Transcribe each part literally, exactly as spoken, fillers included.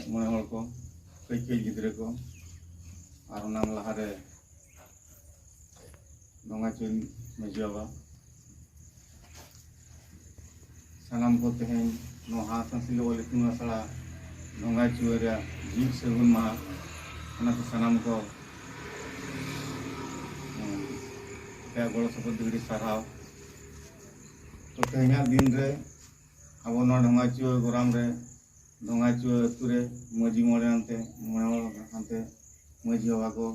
ᱢᱚᱬᱮ ᱦᱚᱲ ᱠᱚ, ᱠᱟᱹᱡ ᱠᱟᱹᱡ ᱜᱤᱫᱽᱨᱟᱹ ᱠᱚ, ᱟᱨ ᱚᱱᱟ ᱞᱟᱦᱟᱨᱮ ᱰᱷᱚᱸᱜᱟᱪᱩᱭ ᱢᱟᱹᱡᱷᱤ ᱵᱟᱵᱟ, ᱥᱟᱱᱟᱢ ᱠᱚ ᱛᱮᱦᱮᱧ ᱱᱚᱣᱟ ᱦᱟᱸᱥ ᱦᱟᱸᱥᱞᱤ ᱚᱞ ᱤᱛᱩᱱ ᱟᱥᱲᱟ ᱰᱷᱚᱸᱜᱟᱪᱩᱭ ᱨᱮᱭᱟᱜ ᱡᱤᱣᱤᱫ ᱥᱟᱹᱜᱩᱱ ᱢᱟᱦᱟ, ᱚᱱᱟᱛᱮ ᱥᱟᱱᱟᱢ ᱠᱚ, ᱩᱸ, ᱟᱯᱮᱭᱟᱜ ᱜᱚᱲᱚ ᱥᱚᱯᱚᱦᱚᱫ ᱟᱹᱰᱤ ᱥᱟᱨᱦᱟᱣ᱾ ᱛᱚ, ᱛᱮᱦᱮᱧᱟᱜ ᱫᱤᱱ ᱨᱮ ᱟᱵᱚ ᱱᱚᱣᱟ ᱰᱷᱚᱸᱜᱟᱪᱩᱭ ᱜᱚᱨᱟᱢ ᱨᱮ, ᱰᱷᱚᱸᱜᱟᱪᱩᱭ ᱟᱹᱛᱩ ᱨᱮ ᱢᱟᱹᱡᱷᱤ ᱢᱚᱬᱮ ᱦᱟᱱᱛᱮ, ᱢᱚᱬᱮ ᱦᱚᱲ ᱦᱟᱱᱛᱮ, ᱢᱟᱹᱡᱷᱤ ᱵᱟᱵᱟ ᱠᱚ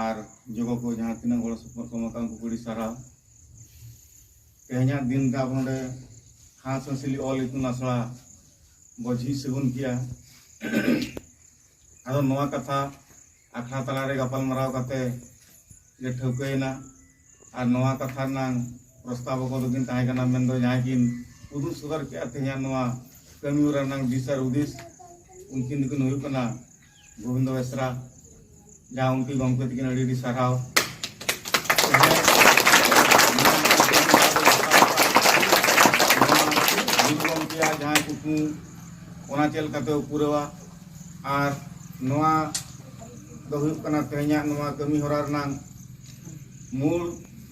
ᱟᱨ ᱡᱚᱜᱚ ᱠᱚ ᱡᱟᱦᱟᱸ ᱛᱤᱱᱟᱹᱜ ᱜᱚᱲᱚ ᱥᱚᱯᱚᱦᱚᱫ ᱠᱚ ᱮᱢ ᱟᱠᱟᱫ ᱩᱱᱠᱩ ᱠᱚ ᱟᱹᱰᱤ ᱥᱟᱨᱦᱟᱣ᱾ ᱛᱮᱦᱮᱧᱟᱜ ᱫᱤᱱ ᱨᱮ ᱟᱵᱚ ᱱᱚᱰᱮ ᱦᱟᱸᱥ ᱦᱟᱸᱥᱞᱤ ᱚᱞ ᱤᱛᱩᱱ ᱟᱥᱲᱟ ᱵᱚ ᱡᱷᱤᱡ ᱥᱟᱹᱜᱩᱱ ᱠᱮᱜᱼᱟ᱾ ᱟᱫᱚ ᱱᱚᱣᱟ ᱠᱟᱛᱷᱟ ᱟᱠᱷᱲᱟ ᱛᱟᱞᱟᱨᱮ ᱜᱟᱯᱟᱞᱢᱟᱨᱟᱣ ᱠᱟᱛᱮ ᱜᱮ ᱴᱷᱟᱹᱣᱠᱟᱹᱭᱮᱱᱟ᱾ ᱟᱨ ᱱᱚᱣᱟ ᱠᱟᱛᱷᱟ ᱨᱮᱱᱟᱝ ᱯᱨᱚᱥᱛᱟᱵᱚᱠ ᱫᱚᱠᱤᱱ ᱛᱟᱦᱮᱸ ᱠᱟᱱᱟ, ᱢᱮᱱᱫᱚ ᱡᱟᱦᱟᱸᱭ ᱠᱤᱱ ᱩᱫᱩᱜ ᱥᱚᱫᱚᱨ ᱠᱮᱜᱼᱟ ᱛᱮᱦᱮᱧᱟᱜ ᱱᱚᱣᱟ ᱠᱟᱹᱢᱤ ᱦᱚᱨᱟ ᱨᱮᱱᱟᱝ ᱫᱤᱥ ᱟᱨ ᱦᱩᱫᱤᱥ, ᱩᱱᱠᱤᱱ ᱫᱚᱠᱤᱱ ᱦᱩᱭᱩᱜ ᱠᱟᱱᱟ ᱜᱳᱵᱤᱱᱫᱚ ᱵᱮᱥᱨᱟ᱾ ᱡᱟᱦᱟᱸ ᱩᱱᱠᱤᱱ ᱜᱚᱢᱠᱮ ᱛᱟᱹᱠᱤᱱ ᱟᱹᱰᱤ ᱟᱹᱰᱤ ᱥᱟᱨᱦᱟᱣ᱾ ᱜᱩᱨᱩ ᱜᱚᱢᱠᱮᱭᱟᱜ ᱡᱟᱦᱟᱸ ᱠᱩᱠᱢᱩ, ᱚᱱᱟ ᱪᱮᱫ ᱞᱮᱠᱟᱛᱮ ᱯᱩᱨᱟᱹᱣᱟ, ᱟᱨ ᱱᱚᱣᱟ ᱫᱚ ᱦᱩᱭᱩᱜ ᱠᱟᱱᱟ ᱛᱮᱦᱮᱧᱟᱜ ᱱᱚᱣᱟ ᱠᱟᱹᱢᱤ ᱦᱚᱨᱟ ᱨᱮᱱᱟᱝ ᱢᱩᱞ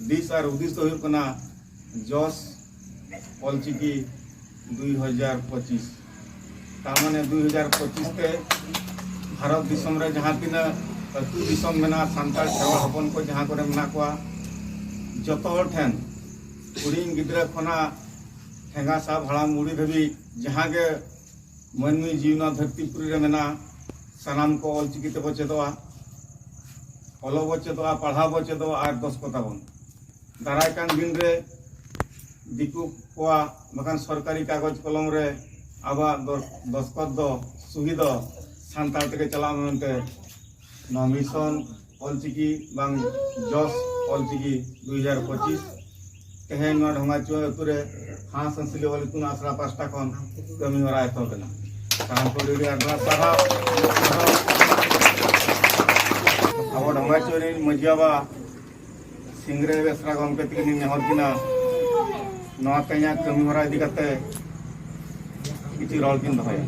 ᱫᱤᱥ ᱟᱨ ᱦᱩᱫᱤᱥ ᱫᱚ ᱦᱩᱭᱩᱜ ᱠᱟᱱᱟ ᱡᱚᱥ ᱚᱞᱪᱤᱠᱤ ᱫᱩᱭ ᱦᱟᱡᱟᱨ ᱯᱚᱸᱪᱤᱥ᱾ ᱛᱟᱨ ᱢᱟᱱᱮ ᱫᱩᱭ ᱦᱟᱡᱟᱨ ᱯᱚᱸᱪᱤᱥ ᱛᱮ ᱵᱷᱟᱨᱚᱛ ᱫᱤᱥᱚᱢ ᱨᱮ ᱡᱟᱦᱟᱸ ᱛᱤᱱᱟᱹᱜ ᱟᱹᱛᱩ ᱫᱤᱥᱚᱢ ᱢᱮᱱᱟᱜᱼᱟ, ᱥᱟᱱᱛᱟᱲ ᱠᱷᱮᱨᱣᱟᱲ ᱦᱚᱯᱚᱱ ᱠᱚ ᱡᱟᱦᱟᱸ ᱠᱚᱨᱮ ᱢᱮᱱᱟᱜ ᱠᱚᱣᱟ, ᱡᱚᱛᱚ ᱦᱚᱲ ᱴᱷᱮᱱ, ᱦᱩᱰᱤᱧ ᱜᱤᱫᱽᱨᱟᱹ ᱠᱷᱚᱱᱟᱜ ᱴᱷᱮᱸᱜᱟ ᱥᱟᱵ ᱦᱟᱲᱟᱢ ᱵᱩᱲᱦᱤ ᱫᱷᱟᱹᱵᱤᱡ ᱡᱟᱦᱟᱸ ᱜᱮ ᱢᱟᱹᱱᱢᱤ ᱡᱤᱣᱤ ᱱᱚᱣᱟ ᱫᱷᱟᱹᱨᱛᱤ ᱯᱩᱨᱤ ᱨᱮ ᱢᱮᱱᱟᱜᱼᱟ, ᱥᱟᱱᱟᱢ ᱠᱚ ᱚᱞᱪᱤᱠᱤ ᱛᱮᱵᱚ ᱪᱮᱫᱚᱜᱼᱟ, ᱚᱞᱚᱜ ᱵᱚ ᱪᱮᱫᱚᱜᱼᱟ, ᱯᱟᱲᱦᱟᱣ ᱵᱚ ᱪᱮᱫᱚᱜᱼᱟ ᱟᱨ ᱫᱚᱥᱠᱚᱛ ᱟᱵᱚᱱ᱾ ᱫᱟᱨᱟᱭ ᱠᱟᱱ ᱫᱤᱱ ᱨᱮ ᱫᱤᱠᱩ ᱠᱚᱣᱟᱜ ᱵᱟᱠᱷᱟᱱ ᱥᱚᱨᱠᱟᱨᱤ ᱠᱟᱜᱚᱡᱽ ᱠᱚᱞᱚᱢ ᱨᱮ ᱟᱵᱚᱣᱟᱜ ᱫᱚ-, ᱫᱚᱥᱠᱚᱛ ᱫᱚ ᱥᱩᱦᱤ ᱫᱚ ᱥᱟᱱᱛᱟᱲ ᱛᱮᱜᱮ ᱪᱟᱞᱟᱜ ᱢᱟ ᱢᱮᱱᱛᱮ ᱱᱚᱣᱟ ᱢᱤᱥᱚᱱ ᱚᱞᱪᱤᱠᱤ ᱵᱟᱝ ᱡᱚᱥ ᱚᱞᱪᱤᱠᱤ ᱫᱩᱭ ᱦᱟᱡᱟᱨ ᱯᱚᱸᱪᱤᱥ ᱛᱮᱦᱮᱧ ᱱᱚᱣᱟ ᱰᱷᱚᱸᱜᱟᱪᱩᱭ ᱟᱹᱛᱩ ᱨᱮ ᱦᱟᱸᱥ ᱦᱟᱸᱥᱞᱤ ᱚᱞ ᱤᱛᱩᱱ ᱟᱥᱲᱟ ᱯᱟᱦᱴᱟ ᱠᱷᱚᱱ ᱠᱟᱹᱢᱤ ᱦᱚᱨᱟ ᱮᱛᱚᱦᱚᱵ ᱮᱱᱟ᱾ ᱥᱟᱱᱟᱢ ᱠᱚ ᱟᱹᱰᱤ ᱟᱹᱰᱤ ᱟᱸᱴ ᱥᱟᱨᱦᱟᱣ᱾ ᱟᱵᱚ ᱰᱷᱚᱸᱜᱟᱪᱩᱭ ᱨᱤᱱ ᱢᱟᱹᱡᱷᱤ ᱵᱟᱵᱟ ᱥᱤᱝᱨᱟᱹᱭ ᱵᱮᱥᱨᱟ ᱜᱚᱢᱠᱮ ᱛᱟᱹᱠᱤᱱ ᱞᱤᱧ ᱱᱮᱦᱚᱨ ᱠᱤᱱᱟ, ᱱᱚᱣᱟ ᱛᱮᱦᱮᱧᱟᱜ ᱠᱟᱹᱢᱤ ᱦᱚᱨᱟ ᱤᱫᱤ ᱠᱟᱛᱮ ᱠᱤᱪᱷᱩ ᱨᱚᱲ ᱠᱤᱱ ᱫᱚᱦᱚᱭᱟ᱾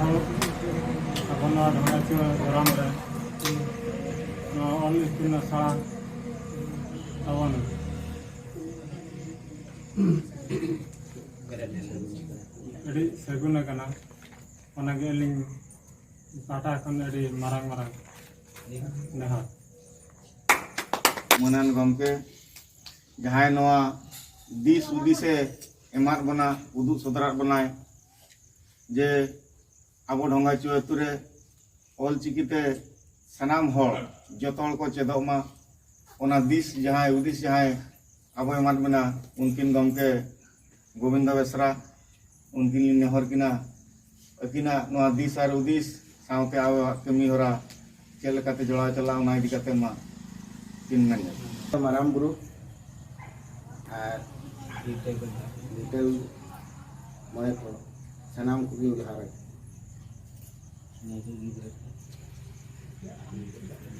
ᱟᱵᱚ ᱱᱚᱣᱟ ᱰᱷᱚᱸᱜᱟᱪᱩᱣᱟᱹ ᱜᱚᱨᱟᱢ ᱨᱮ ᱱᱚᱣᱟ ᱚᱞ ᱤᱛᱩᱱ ᱟᱥᱲᱟ ᱛᱟᱵᱚᱱ ᱟᱹᱰᱤ ᱥᱟᱹᱜᱩᱱ ᱟᱠᱟᱱᱟ᱾ ᱚᱱᱟᱜᱮ ᱟᱹᱞᱤᱧ ᱯᱟᱦᱴᱟ ᱠᱷᱚᱱ ᱟᱹᱰᱤ ᱢᱟᱨᱟᱝ ᱢᱟᱨᱟᱝ ᱱᱮᱦᱚᱨ᱾ ᱢᱟᱹᱱᱟᱱ ᱜᱚᱢᱠᱮ, ᱡᱟᱦᱟᱸᱭ ᱱᱚᱣᱟ ᱫᱤᱥ ᱦᱩᱫᱤᱥᱮ ᱮᱢᱟᱫ ᱵᱚᱱᱟ, ᱩᱫᱩᱜ ᱥᱚᱫᱚᱨᱟᱫ ᱵᱚᱱᱟᱭ, ᱡᱮ ᱟᱵᱚ ᱰᱷᱚᱸᱜᱟᱪᱩᱣᱟᱹ ᱟᱹᱛᱩ ᱨᱮ ᱚᱞ ᱪᱤᱠᱤᱛᱮ ᱥᱟᱱᱟᱢ ᱦᱚᱲ, ᱡᱚᱛᱚ ᱦᱚᱲ ᱠᱚ ᱪᱮᱫᱚᱜ ᱢᱟ, ᱚᱱᱟ ᱫᱤᱥ ᱡᱟᱦᱟᱸᱭ, ᱦᱩᱫᱤᱥ ᱡᱟᱦᱟᱸᱭ ᱟᱵᱚᱭ ᱮᱢᱟᱫ ᱵᱚᱱᱟ, ᱩᱱᱠᱤᱱ ᱜᱚᱢᱠᱮ ᱜᱳᱵᱤᱱᱫᱚ ᱵᱮᱥᱨᱟ, ᱩᱱᱠᱤᱱ ᱞᱤᱧ ᱱᱮᱦᱚᱨ ᱠᱤᱱᱟ, ᱟᱹᱠᱤᱱᱟᱜ ᱱᱚᱣᱟ ᱫᱤᱥ ᱟᱨ ᱦᱩᱫᱤᱥ ᱥᱟᱶᱛᱮ ᱟᱵᱚᱣᱟᱜ ᱠᱟᱹᱢᱤ ᱦᱚᱨᱟ ᱪᱮᱫ ᱞᱮᱠᱟᱛᱮ ᱡᱚᱲᱟᱣ ᱪᱟᱞᱟᱜᱼᱟ, ᱚᱱᱟ ᱤᱫᱤ ᱠᱟᱛᱮ ᱢᱟ ᱠᱤᱱ ᱢᱮᱱ ᱧᱚᱜ᱾ ᱢᱟᱨᱟᱝ ᱵᱩᱨᱩ ᱟᱨ ᱞᱤᱴᱟᱹ ᱢᱚᱬᱮ ᱠᱚ ᱥᱟᱱᱟᱢ ᱠᱚᱜᱮᱧ ᱡᱚᱦᱟᱨ ᱟᱠᱚᱣᱟ᱾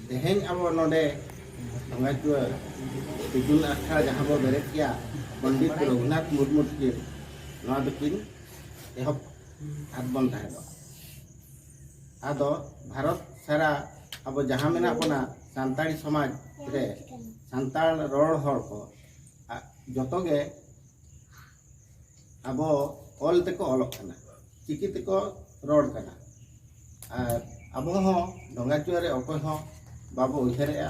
ᱛᱮᱦᱮᱧ ᱟᱵᱚ ᱱᱚᱰᱮ ᱰᱷᱚᱸᱜᱟᱪᱩᱣᱟᱹ ᱤᱛᱩᱱ ᱟᱥᱲᱟ ᱡᱟᱦᱟᱸ ᱵᱚ ᱵᱮᱨᱮᱫ ᱠᱮᱜᱼᱟ, ᱯᱚᱱᱰᱤᱛ ᱨᱚᱜᱷᱩᱱᱟᱛᱷ ᱢᱩᱨᱢᱩ ᱛᱟᱹᱠᱤᱱ ᱱᱚᱣᱟ ᱫᱚᱠᱤᱱ ᱮᱦᱚᱵ ᱟᱫ ᱵᱚᱱ ᱛᱟᱦᱮᱸᱫᱚᱜ᱾ ᱟᱫᱚ ᱵᱷᱟᱨᱚᱛ ᱥᱟᱨᱟ ᱟᱵᱚ ᱡᱟᱦᱟᱸ ᱢᱮᱱᱟᱜ ᱵᱚᱱᱟ ᱥᱟᱱᱛᱟᱲᱤ ᱥᱚᱢᱟᱡᱽ ᱨᱮ, ᱥᱟᱱᱛᱟᱲ ᱨᱚᱲ ᱦᱚᱲ ᱠᱚ, ᱟ-, ᱡᱚᱛᱚ ᱜᱮ ᱟᱵᱚ ᱚᱞ ᱛᱮᱠᱚ ᱚᱞᱚᱜ ᱠᱟᱱᱟ, ᱪᱤᱠᱤ ᱛᱮᱠᱚ ᱨᱚᱲ ᱠᱟᱱᱟ᱾ ᱟᱨ ᱟᱵᱚ ᱦᱚᱸ ᱰᱷᱚᱸᱜᱟᱪᱩᱣᱟᱹ ᱨᱮ ᱚᱠᱚᱭ ᱦᱚᱸ ᱵᱟᱵᱚ ᱩᱭᱦᱟᱹᱨᱮᱜᱼᱟ᱾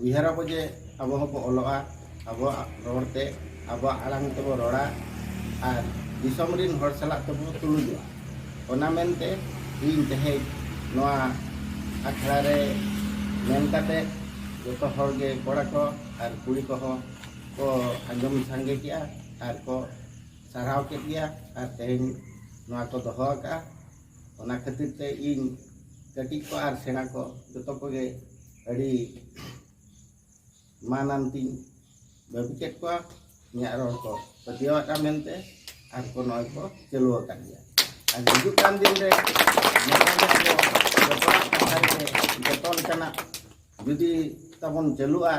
ᱩᱭᱦᱟᱹᱨᱟᱵᱚ ᱡᱮ ᱟᱵᱚ ᱦᱚᱸᱵᱚ ᱚᱞᱚᱜᱼᱟ, ᱟᱵᱚᱣᱟᱜ ᱨᱚᱲ ᱛᱮ, ᱟᱵᱚᱣᱟᱜ ᱟᱲᱟᱝ ᱛᱮᱵᱚ ᱨᱚᱲᱟ ᱟᱨ ᱫᱤᱥᱚᱢ ᱨᱤᱱ ᱦᱚᱲ ᱥᱟᱞᱟᱜ ᱛᱮᱵᱚ ᱛᱩᱞᱩᱡᱚᱜᱼᱟ᱾ ᱚᱱᱟ ᱢᱮᱱᱛᱮ ᱤᱧ ᱛᱮᱦᱮᱧ ᱱᱚᱣᱟ ᱟᱠᱷᱲᱟ ᱨᱮ ᱢᱮᱱ ᱠᱟᱛᱮ ᱡᱚᱛᱚ ᱦᱚᱲ ᱜᱮ, ᱠᱚᱲᱟ ᱠᱚ ᱟᱨ ᱠᱩᱲᱤ ᱠᱚᱦᱚᱸ ᱠᱚ ᱟᱸᱡᱚᱢ ᱥᱟᱸᱜᱮ ᱠᱮᱜᱼᱟ ᱟᱨ ᱠᱚ ᱥᱟᱨᱦᱟᱣ ᱠᱮᱫ ᱜᱮᱭᱟ᱾ ᱟᱨ ᱛᱮᱦᱮᱧ ᱱᱚᱣᱟ ᱠᱚ ᱫᱚᱦᱚ ᱟᱠᱟᱫᱼᱟ᱾ ᱚᱱᱟ ᱠᱷᱟᱹᱛᱤᱨ ᱛᱮ ᱤᱧ ᱠᱟᱹᱴᱤᱡ ᱠᱚ ᱟᱨ ᱥᱮᱬᱟ ᱠᱚ ᱡᱚᱛᱚ ᱠᱚᱜᱮ ᱟᱹᱰᱤ ᱢᱟᱱᱟᱱ ᱛᱤᱧ ᱵᱷᱟᱹᱵᱤ ᱠᱮᱫ ᱠᱚᱣᱟ᱾ ᱤᱧᱟᱹᱜ ᱨᱚᱲ ᱠᱚ ᱯᱟᱹᱛᱭᱟᱹᱣ ᱟᱠᱟᱫ ᱢᱮᱱᱛᱮ ᱟᱨ ᱠᱚ ᱱᱚᱜᱼᱚᱭ ᱠᱚ ᱪᱟᱹᱞᱩ ᱟᱠᱟᱫ ᱜᱮᱭᱟ᱾ ᱟᱨ ᱦᱤᱡᱩᱜ ᱠᱟᱱ ᱫᱤᱱ ᱨᱮ ᱱᱚᱝᱠᱟ ᱜᱮ ᱟᱵᱚ ᱡᱚᱛᱚᱣᱟᱜ ᱠᱟᱛᱷᱟ ᱨᱮᱜᱮ ᱡᱚᱛᱚ ᱞᱮᱠᱟᱱᱟᱜ ᱡᱩᱫᱤ ᱛᱟᱵᱚᱱ ᱪᱟᱹᱞᱩᱜᱼᱟ,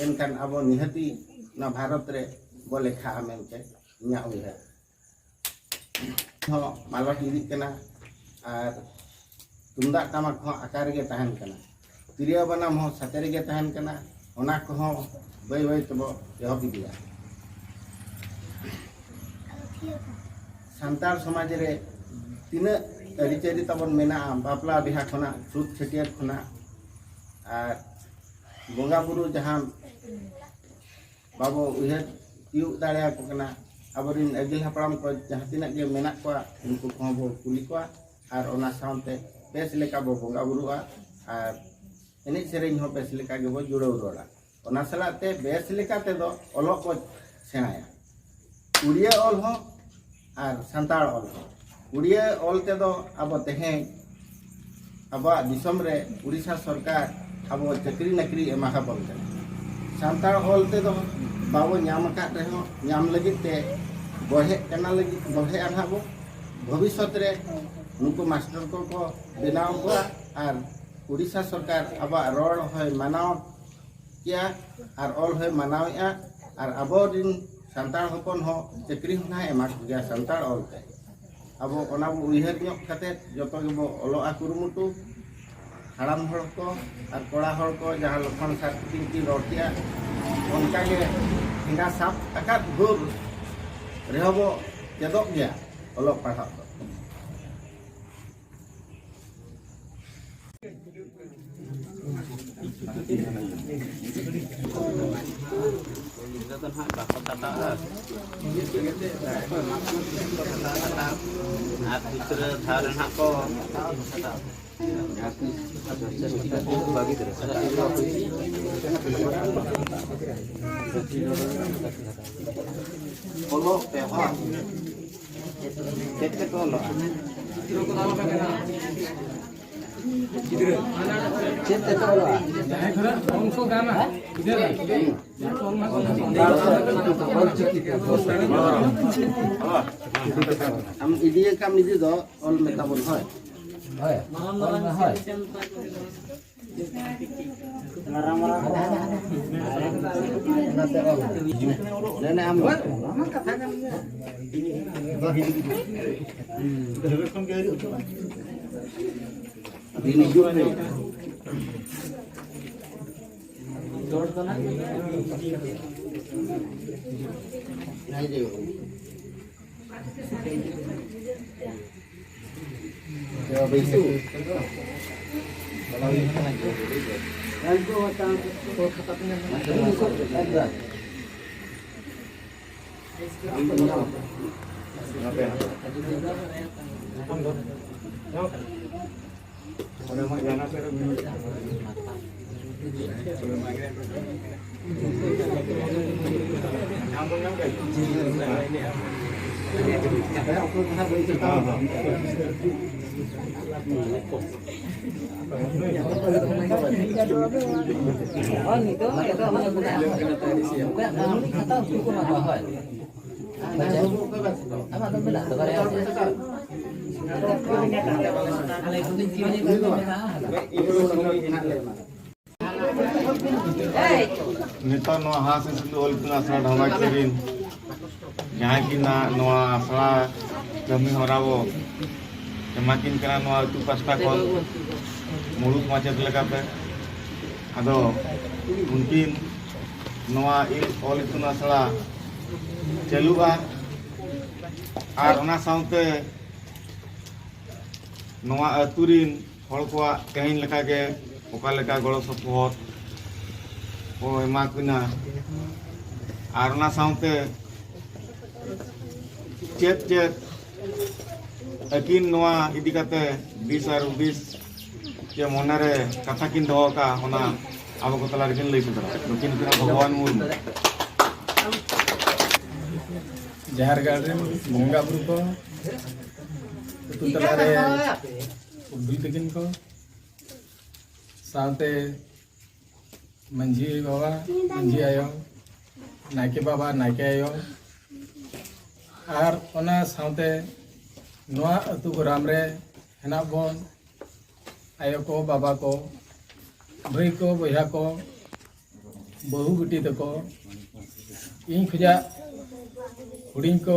ᱮᱱᱠᱷᱟᱱ ᱟᱵᱚ ᱱᱤᱦᱟᱹᱛᱤ ᱱᱚᱣᱟ ᱵᱷᱟᱨᱚᱛ ᱨᱮ ᱵᱚ ᱞᱮᱠᱷᱟᱜᱼᱟ ᱢᱮᱱᱛᱮ ᱤᱧᱟᱹᱜ ᱩᱭᱦᱟᱹᱨ᱾ ᱦᱚᱸ ᱢᱟᱞᱚᱴ ᱤᱫᱤᱜ ᱠᱟᱱᱟ᱾ ᱟᱨ ᱛᱩᱢᱫᱟᱜ ᱴᱟᱢᱟᱠ ᱦᱚᱸ ᱟᱠᱟ ᱨᱮᱜᱮ ᱛᱟᱦᱮᱱ ᱠᱟᱱᱟ, ᱛᱤᱨᱭᱳ ᱵᱟᱱᱟᱢ ᱦᱚᱸ ᱥᱟᱛᱮ ᱨᱮᱜᱮ ᱛᱟᱦᱮᱱ ᱠᱟᱱᱟ, ᱚᱱᱟ ᱠᱚᱦᱚᱸ ᱵᱟᱹᱭ ᱵᱟᱹᱭ ᱛᱮᱵᱚ ᱮᱦᱚᱵ ᱤᱫᱤᱭᱟ᱾ ᱥᱟᱱᱛᱟᱲ ᱥᱚᱢᱟᱡᱽ ᱨᱮ ᱛᱤᱱᱟᱹᱜ ᱟᱹᱨᱤᱪᱟᱹᱞᱤ ᱛᱟᱵᱚᱱ ᱢᱮᱱᱟᱜᱼᱟ, ᱵᱟᱯᱞᱟ ᱵᱤᱦᱟ ᱠᱷᱚᱱᱟᱜ, ᱪᱷᱩᱛ ᱪᱷᱟᱹᱴᱭᱟᱹᱨ ᱠᱷᱚᱱᱟᱜ, ᱟᱨ ᱵᱚᱸᱜᱟ ᱵᱩᱨᱩ ᱡᱟᱦᱟᱸ ᱵᱟᱵᱚ ᱩᱭᱦᱟᱹᱨ ᱛᱤᱭᱳᱜ ᱫᱟᱲᱮᱭᱟᱠᱚ ᱠᱟᱱᱟ, ᱟᱵᱚᱨᱮᱱ ᱟᱹᱜᱤᱞ ᱦᱟᱯᱲᱟᱢ ᱠᱚ ᱡᱟᱦᱟᱸ ᱛᱤᱱᱟᱹᱜ ᱜᱮ ᱢᱮᱱᱟᱜ ᱠᱚᱣᱟ, ᱩᱱᱠᱩ ᱠᱚᱦᱚᱸ ᱵᱚ ᱠᱩᱞᱤ ᱠᱚᱣᱟ ᱟᱨ ᱚᱱᱟ ᱥᱟᱶᱛᱮ ᱵᱮᱥ ᱞᱮᱠᱟ ᱵᱚ ᱵᱚᱸᱜᱟ ᱵᱩᱨᱩᱜᱼᱟ ᱟᱨ ᱮᱱᱮᱡ ᱥᱮᱨᱮᱧ ᱦᱚᱸ ᱵᱮᱥ ᱞᱮᱠᱟ ᱜᱮᱵᱚ ᱡᱩᱲᱟᱹᱣ ᱨᱚᱲᱟ᱾ ᱚᱱᱟ ᱥᱟᱞᱟᱜ ᱛᱮ ᱵᱮᱥ ᱞᱮᱠᱟ ᱛᱮᱫᱚ ᱚᱞᱚᱜ ᱵᱚ ᱥᱮᱬᱟᱭᱟ, ᱩᱲᱤᱭᱟᱹ ᱚᱞ ᱦᱚᱸ ᱟᱨ ᱥᱟᱱᱛᱟᱲ ᱚᱞ ᱦᱚᱸ᱾ ᱩᱲᱤᱭᱟᱹ ᱚᱞ ᱛᱮᱫᱚ ᱟᱵᱚ ᱛᱮᱦᱮᱧ ᱟᱵᱚᱣᱟᱜ ᱫᱤᱥᱚᱢ ᱨᱮ ᱩᱲᱤᱥᱥᱟ ᱥᱚᱨᱠᱟᱨ ᱟᱵᱚ ᱪᱟᱹᱠᱨᱤ ᱱᱟᱹᱠᱨᱤ ᱮᱢᱟ ᱟᱵᱚᱱ ᱠᱟᱱᱟ᱾ ᱥᱟᱱᱛᱟᱲ ᱚᱞ ᱛᱮᱫᱚ ᱵᱟᱵᱚ ᱧᱟᱢ ᱟᱠᱟᱫ ᱨᱮᱦᱚᱸ, ᱧᱟᱢ ᱞᱟᱹᱜᱤᱫ ᱛᱮ ᱵᱚᱲᱦᱮᱜ ᱠᱟᱱᱟ, ᱞᱟᱹᱜᱤᱫ ᱵᱚᱲᱦᱮᱜᱼᱟ ᱱᱟᱦᱟᱜ ᱵᱚ᱾ ᱵᱷᱚᱵᱤᱥᱥᱚᱛ ᱨᱮ ᱱᱩᱠᱩ ᱢᱟᱥᱴᱟᱨ ᱠᱚᱠᱚ ᱵᱮᱱᱟᱣ ᱠᱚᱣᱟ ᱟᱨ ᱩᱲᱤᱥᱥᱟ ᱥᱚᱨᱠᱟᱨ ᱟᱵᱚᱣᱟᱜ ᱨᱚᱲ ᱦᱚᱸᱭ ᱢᱟᱱᱟᱣ ᱠᱮᱜᱼᱟ ᱟᱨ ᱚᱞ ᱦᱚᱸᱭ ᱢᱟᱱᱟᱣᱮᱜᱼᱟ᱾ ᱟᱨ ᱟᱵᱚᱨᱤᱱ ᱥᱟᱱᱛᱟᱲ ᱦᱚᱯᱚᱱ ᱦᱚᱸ ᱪᱟᱹᱠᱨᱤ ᱦᱚᱸ ᱱᱟᱦᱟᱜ ᱮᱢᱟ ᱠᱚᱜᱮᱭᱟ ᱥᱟᱱᱛᱟᱲ ᱚᱞ ᱛᱮ᱾ ᱟᱵᱚ ᱚᱱᱟ ᱵᱚ ᱩᱭᱦᱟᱹᱨ ᱧᱚᱜ ᱠᱟᱛᱮ ᱡᱚᱛᱚ ᱜᱮᱵᱚ ᱚᱞᱚᱜᱼᱟ ᱠᱩᱨᱩᱢᱩᱴᱩ᱾ ᱦᱟᱲᱟᱢ ᱦᱚᱲ ᱠᱚ ᱟᱨ ᱠᱚᱲᱟ ᱦᱚᱲ ᱠᱚ ᱡᱟᱦᱟᱸ ᱞᱚᱠᱷᱚᱱ ᱥᱟᱨ ᱛᱤᱠᱤᱱ ᱠᱤᱱ ᱨᱚᱲ ᱠᱮᱜᱼᱟ, ᱚᱱᱠᱟᱜᱮ ᱴᱷᱮᱸᱜᱟ ᱥᱟᱵ ᱟᱠᱟᱫ ᱵᱷᱳᱨ ᱨᱮᱦᱚᱸ ᱵᱚ ᱪᱮᱫᱚᱜ ᱜᱮᱭᱟ ᱚᱞᱚᱜ ᱯᱟᱲᱦᱟᱜ ᱫᱚ᱾ ᱜᱤᱫᱽᱨᱟᱹ ᱫᱚ ᱱᱟᱦᱟᱜ ᱵᱟᱠᱚ ᱠᱟᱴᱟᱜᱼᱟ᱾ ᱟᱨ ᱠᱷᱩᱪᱨᱟᱹ ᱫᱷᱟᱨ ᱨᱮ ᱱᱟᱦᱟᱜ ᱠᱚ ᱠᱟᱴᱟᱜᱼᱟ᱾ ᱚᱞᱚᱜ ᱯᱟᱲᱦᱟᱜ ᱪᱮᱫ ᱛᱮᱠᱚ ᱚᱞᱚᱜᱼᱟ? ᱪᱮᱫ ᱛᱮᱠᱚ ᱚᱞᱚᱜᱼᱟ? ᱚᱞ ᱪᱤᱠᱤ ᱛᱮ᱾ ᱟᱢ ᱤᱫᱤᱭᱮ ᱠᱟᱢ ᱤᱫᱤ ᱫᱚ ᱚᱞ ᱢᱮ ᱛᱟᱵᱚᱱ, ᱦᱳᱭ᱾ ᱦᱳᱭ, ᱚᱞ ᱢᱮ, ᱦᱳᱭ᱾ ᱢᱟᱨᱟᱝ ᱢᱟᱨᱟᱝ ᱠᱚ᱾ ᱱᱮ, ᱱᱮ, ᱟᱢ ᱫᱚ᱾ ᱫᱤᱱ ᱦᱤᱡᱩᱜ ᱯᱮ᱾ ᱱᱤᱛᱚᱜ ᱱᱚᱣᱟ ᱦᱟᱸᱥ ᱦᱟᱸᱥᱞᱤ ᱚᱞ ᱤᱛᱩᱱ ᱟᱥᱲᱟ ᱰᱷᱟᱵᱟ ᱠᱤᱱ ᱡᱟᱦᱟᱸᱭ ᱠᱤᱱ ᱱᱟ-, ᱱᱚᱣᱟ ᱟᱥᱲᱟ ᱠᱟᱹᱢᱤ ᱦᱚᱨᱟ ᱵᱚ ᱮᱢᱟ ᱠᱤᱱ ᱠᱟᱱᱟ ᱱᱚᱣᱟ ᱟᱹᱛᱩ ᱯᱟᱥᱴᱟ ᱠᱷᱚᱱ ᱢᱩᱲᱩᱫ ᱢᱟᱪᱮᱛ ᱞᱮᱠᱟᱛᱮ᱾ ᱟᱫᱚ ᱩᱱᱠᱤᱱ ᱱᱚᱣᱟ ᱤᱞ-, ᱚᱞ ᱤᱛᱩᱱ ᱟᱥᱲᱟ ᱪᱟᱹᱞᱩᱜᱼᱟ ᱟᱨ ᱚᱱᱟ ᱥᱟᱶᱛᱮ ᱱᱚᱣᱟ ᱟᱹᱛᱩ ᱨᱤᱱ ᱦᱚᱲ ᱠᱚᱣᱟᱜ ᱛᱮᱦᱮᱧ ᱞᱮᱠᱟᱜᱮ ᱚᱠᱟ ᱞᱮᱠᱟ ᱜᱚᱲᱚ ᱥᱚᱯᱚᱦᱚᱫ ᱠᱚ ᱮᱢᱟ ᱠᱤᱱᱟ ᱟᱨ ᱚᱱᱟ ᱥᱟᱶᱛᱮ ᱪᱮᱫ ᱪᱮᱫ ᱟᱹᱠᱤᱱ ᱱᱚᱣᱟ ᱤᱫᱤ ᱠᱟᱛᱮ ᱫᱤᱥ ᱟᱨ ᱦᱩᱫᱤᱥ ᱪᱮ ᱢᱚᱱᱮᱨᱮ ᱠᱟᱛᱷᱟ ᱠᱤᱱ ᱫᱚᱦᱚ ᱟᱠᱟᱫᱼᱟ, ᱚᱱᱟ ᱟᱵᱚ ᱠᱚ ᱛᱟᱞᱟ ᱨᱮᱠᱤᱱ ᱞᱟᱹᱭ ᱥᱚᱫᱚᱨᱟ᱾ ᱱᱩᱠᱤᱱ ᱠᱟᱱᱟ ᱵᱷᱚᱜᱚᱵᱟᱱ ᱢᱩᱨᱢᱩ᱾ ᱡᱟᱦᱮᱨ ᱜᱟᱲ ᱨᱮᱱ ᱵᱚᱸᱜᱟ ᱵᱩᱨᱩ ᱠᱚ, ᱟᱹᱛᱩ ᱛᱟᱞᱟᱨᱮ ᱯᱩᱨᱩᱫᱷᱩᱞ ᱛᱟᱹᱠᱤᱱ ᱠᱚ, ᱥᱟᱶᱛᱮ ᱢᱟᱹᱡᱷᱤ ᱵᱟᱵᱟ, ᱢᱟᱹᱡᱷᱤ ᱟᱭᱳ, ᱱᱟᱭᱠᱮ ᱵᱟᱵᱟ, ᱱᱟᱭᱠᱮ ᱟᱭᱳ, ᱟᱨ ᱚᱱᱟ ᱥᱟᱶᱛᱮ ᱱᱚᱣᱟ ᱟᱹᱛᱩ ᱜᱚᱨᱟᱢ ᱨᱮ ᱦᱮᱱᱟᱜ ᱵᱚᱱ ᱟᱭᱳ ᱠᱚ, ᱵᱟᱵᱟ ᱠᱚ, ᱵᱷᱟᱹᱭ ᱠᱚ, ᱵᱚᱭᱦᱟ ᱠᱚ, ᱵᱟᱹᱦᱩ ᱵᱤᱴᱤ ᱛᱟᱠᱚ, ᱤᱧ ᱠᱷᱚᱡᱟᱜ ᱦᱩᱰᱤᱧ ᱠᱚ,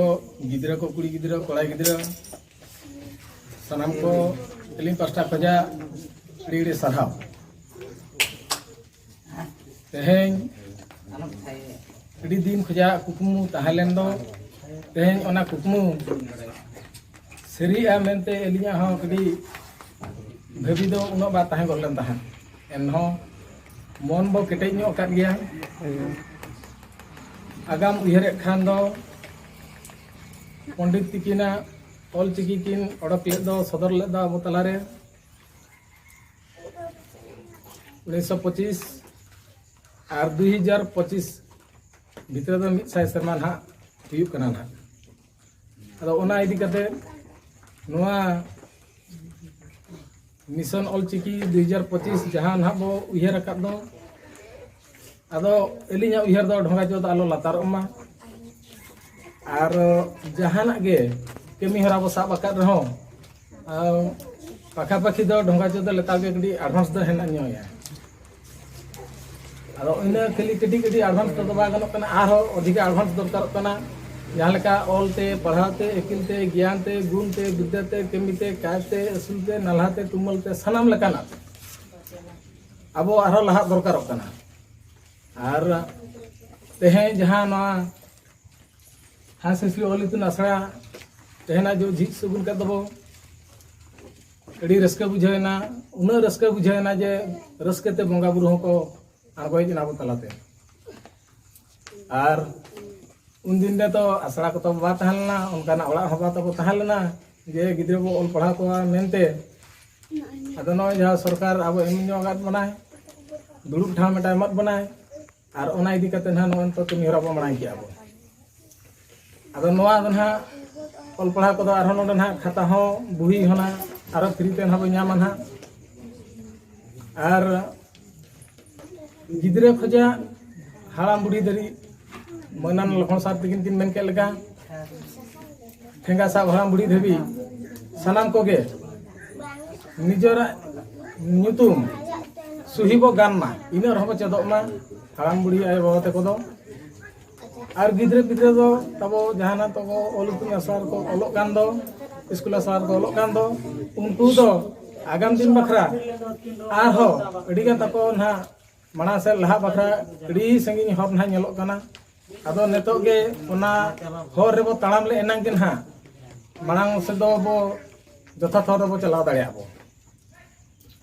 ᱜᱤᱫᱽᱨᱟᱹ ᱠᱚ, ᱠᱩᱲᱤ ᱜᱤᱫᱽᱨᱟᱹ, ᱠᱚᱲᱟ ᱜᱤᱫᱽᱨᱟᱹ, ᱥᱟᱱᱟᱢ ᱠᱚ ᱟᱹᱞᱤᱧ ᱯᱟᱥᱴᱟ ᱠᱷᱚᱡᱟᱜ ᱟᱹᱰᱤ ᱟᱹᱰᱤ ᱥᱟᱨᱦᱟᱣ᱾ ᱛᱮᱦᱮᱧ ᱟᱹᱰᱤ ᱫᱤᱱ ᱠᱷᱚᱡᱟᱜ ᱠᱩᱠᱢᱩ ᱛᱟᱦᱮᱸ ᱞᱮᱱ ᱫᱚ, ᱛᱮᱦᱮᱧ ᱚᱱᱟ ᱠᱩᱠᱢᱩ ᱥᱟᱹᱨᱤᱜᱼᱟ ᱢᱮᱱᱛᱮ ᱟᱹᱞᱤᱧᱟᱜ ᱦᱚᱸ ᱠᱟᱹᱴᱤᱡ ᱵᱷᱟᱹᱵᱤ ᱫᱚ ᱩᱱᱟᱹᱜ ᱵᱟᱭ ᱛᱟᱦᱮᱸ ᱜᱚᱫ ᱞᱮᱱ ᱛᱟᱦᱮᱸᱫ᱾ ᱮᱱᱦᱚᱸ ᱢᱚᱱ ᱵᱚ ᱠᱮᱴᱮᱡ ᱧᱚᱜ ᱟᱠᱟᱫ ᱜᱮᱭᱟ᱾ ᱟᱜᱟᱢ ᱩᱭᱦᱟᱹᱨᱮᱫ ᱠᱷᱟᱱ ᱫᱚ ᱯᱚᱱᱰᱤᱛ ᱛᱤᱠᱤᱱᱟᱜ ᱚᱞ ᱪᱤᱠᱤ ᱠᱤᱱ ᱚᱰᱚᱠ ᱞᱮᱫ ᱫᱚ, ᱥᱚᱫᱚᱨ ᱞᱮᱫ ᱫᱚ ᱟᱵᱚ ᱛᱟᱞᱟᱨᱮ ᱩᱱᱤᱥᱥᱚ ᱯᱚᱸᱪᱤᱥ ᱟᱨ ᱫᱩ ᱦᱟᱡᱟᱨ ᱯᱚᱸᱪᱤᱥ ᱵᱷᱤᱛᱨᱤ ᱫᱚ ᱢᱤᱫ ᱥᱟᱭ ᱥᱮᱨᱢᱟ ᱱᱟᱦᱟᱜ ᱦᱩᱭᱩᱜ ᱠᱟᱱᱟ ᱱᱟᱦᱟᱜ᱾ ᱟᱫᱚ ᱚᱱᱟ ᱤᱫᱤ ᱠᱟᱛᱮ ᱱᱚᱣᱟ ᱢᱤᱥᱚᱱ ᱚᱞᱪᱤᱠᱤ ᱫᱩ ᱦᱟᱡᱟᱨ ᱯᱚᱸᱪᱤᱥ ᱡᱟᱦᱟᱸ ᱱᱟᱦᱟᱜ ᱵᱚ ᱩᱭᱦᱟᱹᱨ ᱟᱠᱟᱫ ᱫᱚ, ᱟᱫᱚ ᱟᱹᱞᱤᱧᱟᱜ ᱩᱭᱦᱟᱹᱨ ᱫᱚ ᱰᱷᱚᱸᱜᱟ ᱪᱚ ᱫᱚ ᱟᱞᱚ ᱞᱟᱛᱟᱨᱚᱜ ᱢᱟ᱾ ᱟᱨ ᱡᱟᱦᱟᱱᱟᱜ ᱜᱮ ᱠᱟᱹᱢᱤ ᱦᱚᱨᱟ ᱵᱚ ᱥᱟᱵ ᱟᱠᱟᱫ ᱨᱮᱦᱚᱸ, ᱟᱨ ᱯᱟᱠᱷᱟᱯᱟᱠᱷᱤ ᱫᱚ ᱰᱷᱚᱸᱜᱟ ᱪᱚ ᱫᱚ ᱞᱮᱛᱟᱲ ᱜᱮ ᱠᱟᱹᱴᱤᱡ ᱮᱰᱵᱷᱟᱱᱥ ᱫᱚ ᱦᱮᱱᱟᱜ ᱧᱚᱜ ᱜᱮᱭᱟ᱾ ᱟᱫᱚ ᱤᱱᱟᱹ ᱠᱷᱟᱹᱞᱤ ᱠᱟᱹᱴᱤᱡ ᱠᱟᱹᱴᱤᱡ ᱮᱰᱵᱷᱟᱱᱥ ᱛᱮᱫᱚ ᱵᱟᱭ ᱜᱟᱱᱚᱜ ᱠᱟᱱᱟ, ᱟᱨᱦᱚᱸ ᱚᱫᱷᱤᱠ ᱮᱰᱵᱷᱟᱱᱥ ᱫᱚᱨᱠᱟᱨᱚᱜ ᱠᱟᱱᱟ᱾ ᱡᱟᱦᱟᱸ ᱞᱮᱠᱟ ᱚᱞ ᱛᱮ, ᱯᱟᱲᱦᱟᱣ ᱛᱮ, ᱟᱹᱠᱤᱞ ᱛᱮ, ᱜᱮᱭᱟᱱ ᱛᱮ, ᱜᱩᱱ ᱛᱮ, ᱵᱤᱫᱽᱫᱟᱹ ᱛᱮ, ᱠᱟᱹᱢᱤ ᱛᱮ, ᱠᱟᱡᱽ ᱛᱮ, ᱟᱹᱥᱩᱞ ᱛᱮ, ᱱᱟᱞᱦᱟ ᱛᱮ, ᱛᱩᱢᱟᱹᱞ ᱛᱮ, ᱥᱟᱱᱟᱢ ᱞᱮᱠᱟᱱᱟᱜ ᱟᱵᱚ ᱟᱨᱦᱚᱸ ᱞᱟᱦᱟᱜ ᱫᱚᱨᱠᱟᱨᱚᱜ ᱠᱟᱱᱟ᱾ ᱟᱨ ᱛᱮᱦᱮᱧ ᱡᱟᱦᱟᱸ ᱱᱚᱣᱟ ᱦᱟᱸᱥ ᱦᱟᱸᱥᱞᱤ ᱚᱞ ᱤᱛᱩᱱ ᱟᱥᱲᱟ ᱛᱮᱦᱮᱧᱟᱜ ᱡᱚ ᱡᱷᱤᱡ ᱥᱟᱹᱜᱩᱱ ᱠᱮᱫ ᱫᱚᱵᱚ, ᱟᱹᱰᱤ ᱨᱟᱹᱥᱠᱟᱹ ᱵᱩᱡᱷᱟᱹᱣ ᱮᱱᱟ᱾ ᱩᱱᱟᱹᱜ ᱨᱟᱹᱥᱠᱟᱹ ᱵᱩᱡᱷᱟᱹᱣ ᱮᱱᱟ ᱡᱮ ᱨᱟᱹᱥᱠᱟᱹ ᱛᱮ ᱵᱚᱸᱜᱟ ᱵᱩᱨᱩ ᱦᱚᱸᱠᱚ ᱟᱬᱜᱚ ᱦᱮᱡ ᱮᱱᱟ ᱟᱵᱚ ᱛᱟᱞᱟᱛᱮ᱾ ᱟᱨ ᱩᱱᱫᱤᱱ ᱨᱮ ᱛᱚ ᱟᱥᱲᱟ ᱠᱚ ᱛᱟᱵᱚ ᱵᱟᱭ ᱛᱟᱦᱮᱸ ᱞᱮᱱᱟ, ᱚᱱᱠᱟᱱᱟᱜ ᱚᱲᱟᱜ ᱦᱚᱸ ᱵᱟᱭ ᱛᱟᱵᱚ ᱛᱟᱦᱮᱸ ᱞᱮᱱᱟ ᱡᱮ ᱜᱤᱫᱽᱨᱟᱹ ᱵᱚ ᱚᱞ ᱯᱟᱲᱦᱟᱣ ᱠᱚᱣᱟ ᱢᱮᱱᱛᱮ᱾ ᱟᱫᱚ ᱱᱚᱜᱼᱚᱭ ᱡᱟᱦᱟᱸ ᱥᱚᱨᱠᱟᱨ ᱟᱵᱚ ᱮᱢ ᱧᱚᱜ ᱟᱠᱟᱫ ᱵᱚᱱᱟᱭ, ᱫᱩᱲᱩᱵ ᱴᱷᱟᱶ ᱢᱤᱫᱴᱟᱝ ᱮᱢᱟᱫ ᱵᱚᱱᱟᱭ, ᱟᱨ ᱚᱱᱟ ᱤᱫᱤ ᱠᱟᱛᱮ ᱱᱟᱦᱟᱜ ᱱᱚᱜᱼᱚᱭ ᱱᱤᱛᱚᱜ ᱠᱟᱹᱢᱤ ᱦᱚᱨᱟ ᱵᱚ ᱢᱟᱲᱟᱝ ᱠᱮᱜᱼᱟ ᱵᱚ᱾ ᱟᱫᱚ ᱱᱚᱣᱟ ᱫᱚ ᱱᱟᱦᱟᱜ ᱚᱞ ᱯᱟᱲᱦᱟᱣ ᱠᱚᱫᱚ ᱟᱨᱦᱚᱸ ᱱᱚᱰᱮ ᱱᱟᱦᱟᱜ ᱠᱷᱟᱛᱟ ᱦᱚᱸ, ᱵᱩᱦᱤ ᱦᱚᱸ ᱱᱟᱦᱟᱜ ᱟᱨᱚ ᱯᱷᱨᱤ ᱛᱮ ᱱᱟᱦᱟᱜ ᱵᱚ ᱧᱟᱢᱟ ᱱᱟᱦᱟᱜ᱾ ᱟᱨ ᱜᱤᱫᱽᱨᱟᱹ ᱠᱷᱚᱡᱟᱜ ᱦᱟᱲᱟᱢ ᱵᱩᱲᱦᱤ ᱫᱷᱟᱹᱨᱤᱡ, ᱢᱟᱹᱱᱟᱱ ᱞᱚᱠᱷᱚᱱ ᱥᱟᱨ ᱛᱤᱠᱤᱱ ᱠᱤᱱ ᱢᱮᱱ ᱠᱮᱫ ᱞᱮᱠᱟ, ᱴᱷᱮᱸᱜᱟ ᱥᱟᱵ ᱦᱟᱲᱟᱢ ᱵᱩᱲᱦᱤ ᱫᱷᱟᱹᱵᱤᱡ ᱥᱟᱱᱟᱢ ᱠᱚᱜᱮ ᱱᱤᱡᱮᱨᱟᱜ ᱧᱩᱛᱩᱢ ᱥᱩᱦᱤ ᱵᱚ ᱜᱟᱱ ᱢᱟ, ᱤᱱᱟᱹᱜ ᱨᱮᱦᱚᱸ ᱵᱚ ᱪᱮᱫᱚᱜ ᱢᱟ ᱦᱟᱲᱟᱢ ᱵᱩᱲᱦᱤ ᱟᱭᱳ ᱵᱟᱵᱟ ᱛᱟᱠᱚ ᱫᱚ᱾ ᱟᱨ ᱜᱤᱫᱽᱨᱟᱹ ᱯᱤᱫᱽᱨᱟᱹ ᱫᱚ ᱛᱟᱵᱚ ᱡᱟᱦᱟᱱᱟᱜ ᱛᱟᱵᱚ ᱚᱞ ᱤᱛᱩᱱ ᱟᱥᱲᱟ ᱨᱮᱠᱚ ᱚᱞᱚᱜ ᱠᱟᱱ ᱫᱚ, ᱥᱠᱩᱞ ᱟᱥᱲᱟ ᱨᱮᱠᱚ ᱚᱞᱚᱜ ᱠᱟᱱ ᱫᱚ, ᱩᱱᱠᱩ ᱫᱚ ᱟᱜᱟᱢ ᱫᱤᱱ ᱵᱟᱠᱷᱨᱟ ᱟᱨᱦᱚᱸ ᱟᱹᱰᱤᱜᱟᱱ ᱛᱟᱠᱚ ᱱᱟᱦᱟᱜ ᱢᱟᱲᱟᱝ ᱥᱮᱫ ᱞᱟᱦᱟᱜ ᱵᱟᱠᱷᱨᱟ ᱟᱹᱰᱤ ᱥᱟᱺᱜᱤᱧ ᱦᱚᱨ ᱱᱟᱦᱟᱜ ᱧᱮᱞᱚᱜ ᱠᱟᱱᱟ᱾ ᱟᱫᱚ ᱱᱤᱛᱚᱜ ᱜᱮ ᱚᱱᱟ ᱦᱚᱨ ᱨᱮᱵᱚ ᱛᱟᱲᱟᱢ ᱞᱮ ᱮᱱᱟᱝ ᱜᱮ ᱱᱟᱦᱟᱜ ᱢᱟᱲᱟᱝ ᱥᱮᱫ ᱫᱚ ᱵᱚ ᱡᱚᱛᱷᱟᱛ ᱦᱚᱨ ᱨᱮᱵᱚ ᱪᱟᱞᱟᱣ ᱫᱟᱲᱮᱭᱟᱜᱼᱟ ᱵᱚ᱾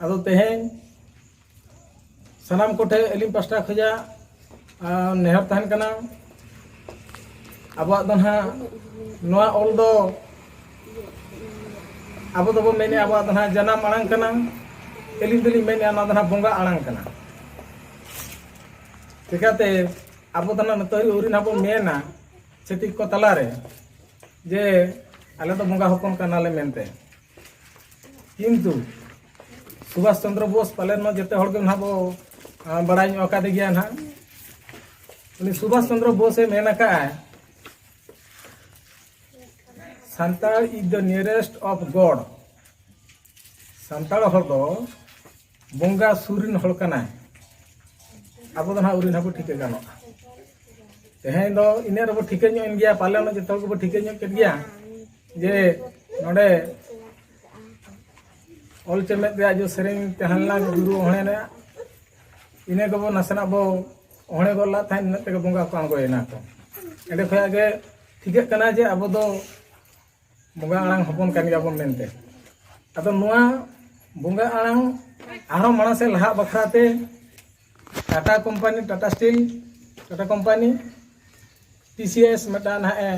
ᱟᱫᱚ ᱛᱮᱦᱮᱧ ᱥᱟᱱᱟᱢ ᱠᱚᱴᱷᱮᱱ ᱟᱹᱞᱤᱧ ᱯᱟᱥᱴᱟ ᱠᱷᱚᱱᱟᱜ, ᱟᱨ, ᱱᱮᱦᱚᱨ ᱛᱟᱦᱮᱱ ᱠᱟᱱᱟ, ᱟᱵᱚᱣᱟᱜ ᱫᱚ ᱱᱟᱦᱟᱜ ᱱᱚᱣᱟ ᱚᱞ ᱫᱚ ᱟᱵᱚ ᱫᱚᱵᱚ ᱢᱮᱱᱮᱫᱼᱟ ᱟᱵᱚᱣᱟᱜ ᱫᱚ ᱱᱟᱦᱟᱜ ᱡᱟᱱᱟᱢ ᱟᱲᱟᱝ ᱠᱟᱱᱟ᱾ ᱟᱹᱞᱤᱧ ᱫᱚᱞᱤᱧ ᱢᱮᱱᱮᱫᱼᱟ ᱱᱚᱣᱟ ᱫᱚ ᱱᱟᱦᱟᱜ ᱵᱚᱸᱜᱟ ᱟᱲᱟᱝ ᱠᱟᱱᱟ᱾ ᱪᱤᱠᱟᱹᱛᱮ ᱟᱵᱚ ᱫᱚ ᱱᱟᱦᱟᱜ ᱱᱤᱛᱚᱜ ᱟᱹᱣᱨᱤ ᱱᱟᱦᱟᱜ ᱵᱚ ᱢᱮᱱᱟ ᱪᱷᱟᱹᱛᱤᱠ ᱠᱚ ᱛᱟᱞᱟᱨᱮ ᱡᱮ ᱟᱞᱮ ᱫᱚ ᱵᱚᱸᱜᱟ ᱦᱚᱯᱚᱱ ᱠᱟᱱᱟᱞᱮ ᱢᱮᱱᱛᱮ᱾ ᱠᱤᱱᱛᱩ ᱥᱩᱵᱷᱟᱥ ᱪᱚᱱᱫᱨᱚ ᱵᱳᱥ ᱯᱟᱞᱮᱱ ᱱᱚᱣᱟ ᱡᱚᱛᱚ ᱦᱚᱲ ᱜᱮ ᱱᱟᱦᱟᱜ ᱵᱚ, ᱟ, ᱵᱟᱲᱟᱭ ᱧᱚᱜ ᱟᱠᱟᱫᱮ ᱜᱮᱭᱟ ᱱᱟᱦᱟᱜ᱾ ᱩᱱᱤ ᱥᱩᱵᱷᱟᱥ ᱪᱚᱱᱫᱨᱚ ᱵᱳᱥ ᱮ ᱢᱮᱱ ᱟᱠᱟᱫᱼᱟ, "Santal is the nearest of God." Santal ᱦᱚᱲ ᱫᱚ ᱵᱚᱸᱜᱟ ᱥᱩᱨ ᱨᱮᱱ ᱦᱚᱲ ᱠᱟᱱᱟᱭ᱾ ᱟᱵᱚ ᱫᱚ ᱱᱟᱦᱟᱜ ᱟᱹᱣᱨᱤ ᱱᱟᱦᱟᱜ ᱵᱚ ᱴᱷᱤᱠᱟᱹ ᱜᱟᱱᱚᱜᱼᱟ᱾ ᱛᱮᱦᱮᱧ ᱫᱚ ᱤᱱᱟᱹ ᱨᱮᱵᱚ ᱴᱷᱤᱠᱟᱹ ᱧᱚᱜ ᱮᱱ ᱜᱮᱭᱟ, ᱯᱟᱞᱮᱱ ᱡᱚᱛᱚ ᱦᱚᱲ ᱜᱮᱵᱚ ᱴᱷᱤᱠᱟᱹ ᱧᱚᱜ ᱠᱮᱫ ᱜᱮᱭᱟ ᱡᱮ ᱱᱚᱰᱮ ᱚᱞ ᱪᱮᱢᱮᱫ ᱨᱮᱭᱟᱜ ᱡᱮ ᱥᱮᱨᱮᱧ ᱛᱟᱦᱮᱸ ᱞᱮᱱᱟ, ᱜᱩᱨᱩ ᱚᱦᱚᱬᱮ ᱨᱮᱭᱟᱜ, ᱤᱱᱟᱹ ᱜᱮᱵᱚ ᱱᱟᱥᱮᱱᱟᱜ ᱵᱚ ᱚᱦᱚᱬᱮ ᱜᱚᱫ ᱞᱮᱫ ᱛᱟᱦᱮᱸᱫ, ᱤᱱᱟᱹᱜ ᱛᱮᱜᱮ ᱵᱚᱸᱜᱟ ᱠᱚ ᱟᱬᱜᱚᱭᱮᱱᱟ ᱠᱚ᱾ ᱮᱸᱰᱮ ᱠᱷᱚᱱᱟᱜ ᱜᱮ ᱴᱷᱤᱠᱟᱹᱜ ᱠᱟᱱᱟ ᱡᱮ ᱟᱵᱚ ᱫᱚ ᱵᱚᱸᱜᱟ ᱟᱲᱟᱝ ᱦᱚᱯᱚᱱ ᱠᱟᱱ ᱜᱮᱭᱟᱵᱚᱱ ᱢᱮᱱᱛᱮ᱾ ᱟᱫᱚ ᱱᱚᱣᱟ ᱵᱚᱸᱜᱟ ᱟᱲᱟᱝ ᱟᱨᱦᱚᱸ ᱢᱟᱲᱟᱝ ᱥᱮᱫ ᱞᱟᱦᱟᱜ ᱵᱟᱠᱷᱨᱟ ᱛᱮ Tata company, Tata steel, Tata company, T C S ᱢᱤᱫᱴᱟᱝ ᱱᱟᱦᱟᱜ ᱮ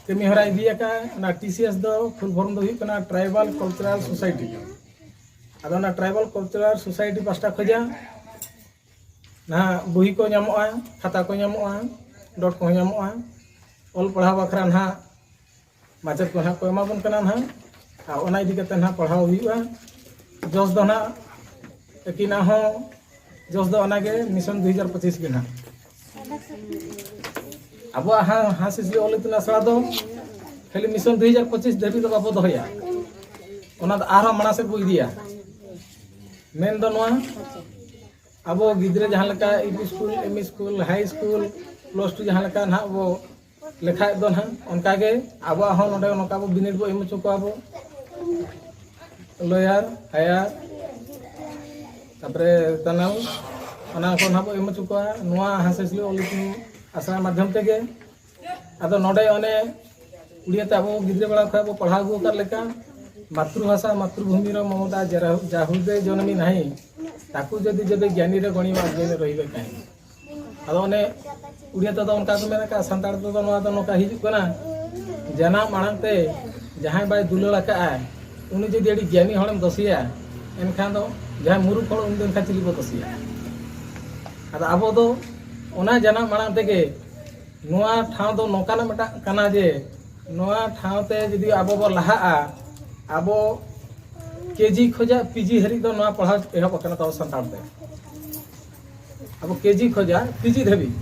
ᱠᱟᱹᱢᱤ ᱦᱚᱨᱟ ᱤᱫᱤ ᱟᱠᱟᱫᱼᱟ᱾ ᱚᱱᱟ ᱴᱤ ᱥᱤ ᱮᱥ ᱫᱚ ᱯᱷᱩᱞ ᱯᱷᱚᱨᱢ ᱫᱚ ᱦᱩᱭᱩᱜ ᱠᱟᱱᱟ ᱴᱨᱟᱭᱵᱟᱞ ᱠᱟᱞᱪᱟᱨᱟᱞ ᱥᱳᱥᱟᱭᱴᱤ᱾ ᱟᱫᱚ ᱚᱱᱟ ᱴᱨᱟᱭᱵᱟᱞ ᱠᱟᱞᱪᱟᱨᱟᱞ ᱥᱳᱥᱟᱭᱴᱤ ᱯᱟᱥᱴᱟ ᱠᱷᱚᱱᱟᱜ ᱱᱟᱦᱟᱜ ᱵᱩᱦᱤ ᱠᱚ ᱧᱟᱢᱚᱜᱼᱟ, ᱠᱷᱟᱛᱟ ᱠᱚ ᱧᱟᱢᱚᱜᱼᱟ, ᱰᱚᱴ ᱠᱚᱦᱚᱸ ᱧᱟᱢᱚᱜᱼᱟ᱾ ᱚᱞ ᱯᱟᱲᱦᱟᱣ ᱵᱟᱠᱷᱨᱟ ᱱᱟᱦᱟᱜ ᱢᱟᱪᱮᱫ ᱠᱚ ᱱᱟᱦᱟᱜ ᱠᱚ ᱮᱢᱟ ᱵᱚᱱ ᱠᱟᱱᱟ ᱱᱟᱦᱟᱜ, ᱟᱨ ᱚᱱᱟ ᱤᱫᱤ ᱠᱟᱛᱮ ᱱᱟᱦᱟᱜ ᱯᱟᱲᱦᱟᱣ ᱦᱩᱭᱩᱜᱼᱟ᱾ ᱡᱚᱥ ᱫᱚ ᱱᱟᱦᱟᱜ ᱟᱹᱠᱤᱱᱟᱜ ᱦᱚᱸ ᱡᱚᱥ ᱫᱚ ᱚᱱᱟᱜᱮ ᱢᱤᱥᱚᱱ ᱫᱩ ᱦᱟᱡᱟᱨ ᱯᱚᱸᱪᱤᱥ ᱜᱮ ᱱᱟᱦᱟᱜ᱾ ᱟᱵᱚᱣᱟᱜ ᱦᱟ-, ᱦᱟᱸᱥ ᱦᱟᱸᱥᱞᱤ ᱚᱞ ᱤᱛᱩᱱ ᱟᱥᱲᱟ ᱫᱚ ᱠᱷᱟᱹᱞᱤ ᱢᱤᱥᱚᱱ ᱫᱩ ᱦᱟᱡᱟᱨ ᱯᱚᱸᱪᱤᱥ ᱫᱷᱟᱹᱵᱤᱡ ᱫᱚ ᱵᱟᱵᱚ ᱫᱚᱦᱚᱭᱟ, ᱚᱱᱟ ᱫᱚ ᱟᱨᱦᱚᱸ ᱢᱟᱲᱟᱝ ᱥᱮᱫ ᱵᱚ ᱤᱫᱤᱭᱟ᱾ ᱢᱮᱱ ᱫᱚ ᱱᱚᱣᱟ, ᱟᱵᱚ ᱜᱤᱫᱽᱨᱟᱹ ᱡᱟᱦᱟᱸ ᱞᱮᱠᱟ U P school, M E school, high school, plus two ᱡᱟᱦᱟᱸ ᱞᱮᱠᱟ ᱱᱟᱦᱟᱜ ᱵᱚ ᱞᱮᱠᱷᱟᱭᱮᱫ ᱫᱚ ᱱᱟᱦᱟᱜ, ᱚᱱᱠᱟ ᱜᱮ ᱟᱵᱚᱣᱟᱜ ᱦᱚᱸ ᱱᱚᱰᱮ ᱱᱚᱝᱠᱟ ᱵᱚ ᱵᱤᱱᱤᱰ ᱵᱚ ᱮᱢ ᱦᱚᱪᱚ ᱠᱚᱣᱟ ᱵᱚ, ᱞᱚᱭᱟᱨ, ᱦᱟᱭᱟᱨ, ᱛᱟᱨᱯᱚᱨᱮ ᱛᱟᱱᱟᱞ, ᱚᱱᱟ ᱠᱚ ᱱᱟᱦᱟᱜ ᱵᱚ ᱮᱢ ᱦᱚᱪᱚ ᱠᱚᱣᱟ᱾ ᱱᱚᱣᱟ ᱦᱟᱸᱥ ᱦᱟᱸᱥᱞᱤ ᱚᱞ ᱤᱛᱩᱱ ᱟᱥᱲᱟ ᱢᱟᱫᱽᱫᱷᱚᱢ ᱛᱮᱜᱮ᱾ ᱟᱫᱚ ᱱᱚᱰᱮ ᱚᱱᱮ ᱩᱲᱤᱭᱟ ᱛᱮ ᱟᱵᱚ ᱜᱤᱫᱽᱨᱟᱹ ᱵᱮᱲᱟ ᱠᱷᱚᱱ ᱵᱚ ᱯᱟᱲᱦᱟᱣ ᱟᱹᱜᱩ ᱟᱠᱟᱫ ᱞᱮᱠᱟ, ᱢᱟᱛᱨᱩᱵᱷᱟᱥᱟ ᱢᱟᱛᱨᱩᱵᱷᱩᱢᱤ ᱨᱮ ᱢᱚᱢᱚᱛᱟ ᱡᱟᱦᱩ-, ᱡᱟᱦᱩᱫᱮ ᱡᱚᱱᱢᱤ ᱱᱟᱦᱤ, ᱛᱟᱠᱩ ᱡᱚᱫᱤ ᱡᱚᱫᱤ ᱜᱭᱟᱱᱤ ᱨᱮ ᱜᱚᱬᱤ ᱢᱟ ᱜᱭᱟᱱᱤ ᱨᱚᱦᱤᱵᱮ ᱠᱟᱹᱦᱤ᱾ ᱟᱫᱚ ᱚᱱᱮ ᱩᱲᱤᱭᱟ ᱛᱮᱫᱚ ᱚᱱᱠᱟ ᱠᱚ ᱢᱮᱱ ᱟᱠᱟᱫ, ᱥᱟᱱᱛᱟᱲ ᱛᱮᱫᱚ ᱱᱚᱣᱟ ᱫᱚ ᱱᱚᱝᱠᱟ ᱦᱤᱡᱩᱜ ᱠᱟᱱᱟ, ᱡᱟᱱᱟᱢ ᱟᱲᱟᱝ ᱛᱮ ᱡᱟᱦᱟᱸᱭ ᱵᱟᱭ ᱫᱩᱞᱟᱹᱲ ᱟᱠᱟᱫᱼᱟᱭ, ᱩᱱᱤ ᱡᱩᱫᱤ ᱟᱹᱰᱤ ᱜᱭᱟᱱᱤ ᱦᱚᱲᱮᱢ ᱫᱳᱥᱮᱭᱟ, ᱮᱱᱠᱷᱟᱱ ᱫᱚ ᱡᱟᱦᱟᱸᱭ ᱢᱩᱨᱩᱠᱷ ᱦᱚᱲ, ᱩᱱᱤ ᱫᱚ ᱮᱱᱠᱷᱟᱱ ᱪᱤᱞᱤ ᱵᱚ ᱫᱳᱥᱮᱭᱟ? ᱟᱫᱚ ᱟᱵᱚ ᱫᱚ ᱚᱱᱟ ᱡᱟᱱᱟᱢ ᱟᱲᱟᱝ ᱛᱮᱜᱮ ᱱᱚᱣᱟ ᱴᱷᱟᱶ ᱫᱚ ᱱᱚᱝᱠᱟᱱᱟᱜ ᱢᱤᱫᱴᱟᱝ ᱠᱟᱱᱟ ᱡᱮ ᱱᱚᱣᱟ ᱴᱷᱟᱶ ᱛᱮ ᱡᱩᱫᱤ ᱟᱵᱚ ᱵᱚ ᱞᱟᱦᱟᱜᱼᱟ, ᱟᱵᱚ ᱠᱮ ᱡᱤ ᱞᱷᱚᱱᱟᱜ ᱯᱤ ᱡᱤ ᱦᱟᱹᱨᱤᱡ ᱫᱚ ᱱᱚᱣᱟ ᱯᱟᱲᱦᱟᱣ ᱮᱦᱚᱵ ᱟᱠᱟᱱᱟ ᱛᱟᱵᱚ ᱥᱟᱱᱛᱟᱲ ᱛᱮ᱾ ᱟᱵᱚ ᱠᱮ ᱡᱤ ᱠᱷᱚᱱᱟᱜ ᱯᱤ ᱡᱤ ᱫᱷᱟᱹᱵᱤᱡ᱾